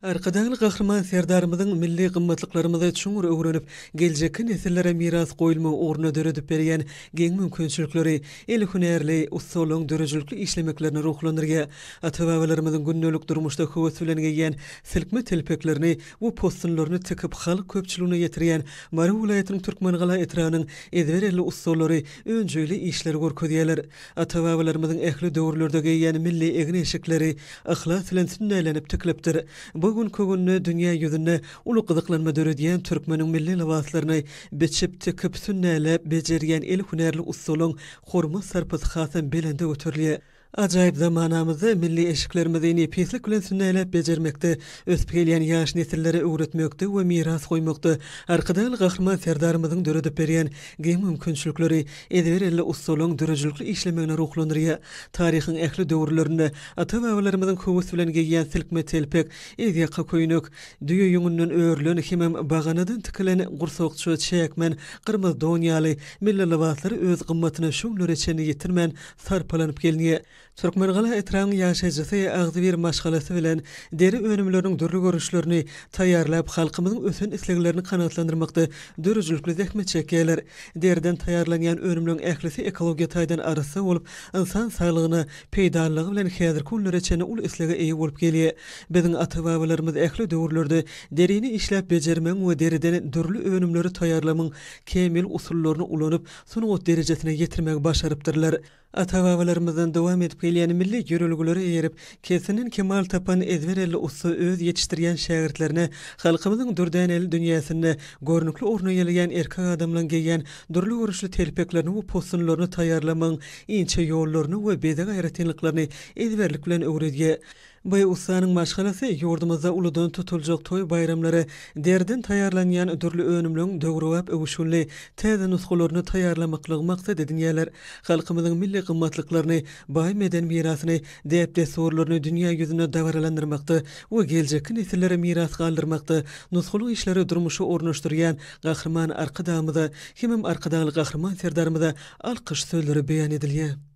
Arkadagly Gahryman Serdarymyzyň milli gymmatlyklarymyzy çuňňur öwrenip, geljekki nesillere miras goýulmagy ugrunda döredip berýän giň mümkinçilikleri el hünärli ussalaryň döredijilikli işlemeklerini ruhlandyrýar. Ata-babalarymyzyň gündelik durmuşda höwes bilen geýýän silkme telpeklerini we possunlaryny tikip halk köpçüligine ýetirýän Mary welaýatynyň Türkmengala etrabynyň ezber elli ussalary önjeýli işleri görkezýärler. Ata-babalarymyzyň ähli döwürlerde geýýän milli egin-eşikleri yhlas bilen sünnälenip tikilipdir. Bu günki günde dünýä ýüzünde uly gyzyklanma döredýän türkmeniň milli lybaslaryny biçip, tikip, sünnäläp bejerýän el hünärli ussalaryň hormat-sarpasy hasam belende göterilýär. Ajaýyp zamanamyzda milli eşiklerimizi nepislik bilen sünnäläp bejermekde, ösüp gelýän ýaş nesillere öwretmekde we miras goýmakda Arkadagly Gahryman Serdarymyzyň döredip berýän giň mümkinçilikleri ezber elli ussalaryň döredijilikli işlemegine ruhlandyrýar. Taryhyň ähli döwürlerinde ata-babalarymyzyň höwes bilen geýýän silkme telpek, ezýaka köýnek, düýe ýüňünden örülen hemem baganadan tikilen gursakça, çäkmen, gyrmyzy don ýaly milli lybaslary öz gymmatyny şu günlere çenli ýitirmän sarpalanyp gelinýär. Türkmengala etrabynyň ýaşaýjysy agzybir maşgalasy bilen deri önümleriniň dürli görnüşlerini taýýarlap, halkymyzyň ösen isleglerini kanagatlandyrmakda döredijilikli zähmet çekýärler. Deriden taýýarlanýan önümleriň ählisi ekologiýa taýdan arassa bolup, ynsan saglygyna peýdalylygy bilen häzirki günlere çenli uly islege eýe bolup gelýär. Biziň ata-babalarymyz ähli döwürlerde derini işläp bejermegiň we deriden dürli önümleri taýýarlamagyň kämil usullaryny ulanyp, sungat derejesine ýetirmegi başarypdyrlar. Ata-babalarymyzdan dowam edip gelýän milli ýörelgelere eýerip, kesinden kemal tapan ezber elli ussa öz ýetişdirýän şägirtlerine halkymyzyň dürdäneli dünýäsinde görnükli orun eýeleýän erkek adamlaryň geýýän dürli görnüşli telpeklerini we possunlaryny taýýarlamagyň inçe ýollaryny we bezeg aýratynlyklaryny ezberlik bilen öwredýär. Bu ussanyň maşgalasy ýurdumyzda uludan tutuljak toý-baýramlara deriden taýýarlanýan dürli önümleň döwrebap öwüşginli täze nusgalaryny taýýarlamaklygy maksat edinýärler. Halkymyzyň milli gymmatlyklaryny, baý medeni mirasyny, däp-dessurlaryny dünýä ýüzünde dabaralandyrmakda we geljekki nesillere miras galdyrmakda nusgalyk işleri durmuşa ornaşdyrýan Gahryman Arkadagymyza hemem Arkadagly Gahryman Serdarymyza alkyş sözleri beýan edilýär.